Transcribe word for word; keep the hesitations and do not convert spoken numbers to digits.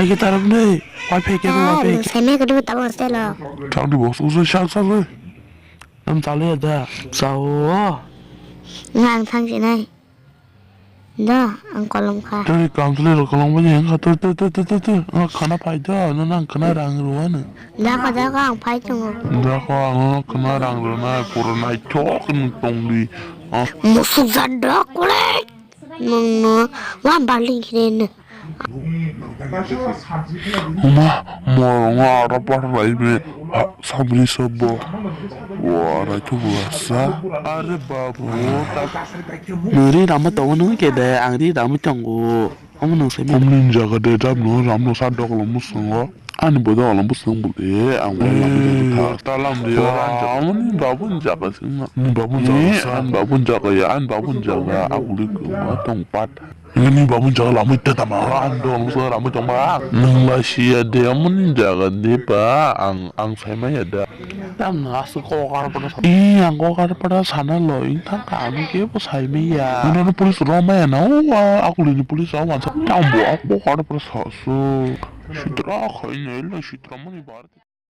Eke tarap nei, wai phai khe, wai phai khe. Seme kudu tabo stelo. Thang di boss, usa sak sak le. Nam chale da, chao. Ngang thang si nai. Da, ang kolom kha. Tei councilor kolom bani ang kha, tu, tu, tu. Ang khana phai da, no nang khana rang ruwa no. Da kha, da kha, ang phai tongo. Da kha, ang khana rang ruwa na, pura nai thok ni tong di. Musuk jat da kore. Nwng no wa baling khe ne. Huma, morong aro par lai me, ha, sabri sobo. Wa, rai tu bula sa. Are babu, ta. Nwng ri rama tongo nwng khe de, ang ri rama tongo. Omo nwng sai. Omni jaga de, dam no, ram no sa dok lo musungo. Ani bodo alam bwswng bwle ang bo lamri tha. Ta lamri o. Amoni babun jaga singma. Ni babun jaga sa. An babun jaga ya, an babun jaga akuli kuma tong pat. Ni babun jaga lamri ta tama, an do bwswng lamri tong ma. Nwng la siya de amoni jaga de pa ang, ang saima ya da. Tam na asu kokar pada sana. I ang kokar pada sana lo, in thang ka ami ke bo saima ya. Ano police roma ya na, o akuli ni police awan sa. Tam bo ak kokar pada sa so. Sitra khaina ila sitra mani bar.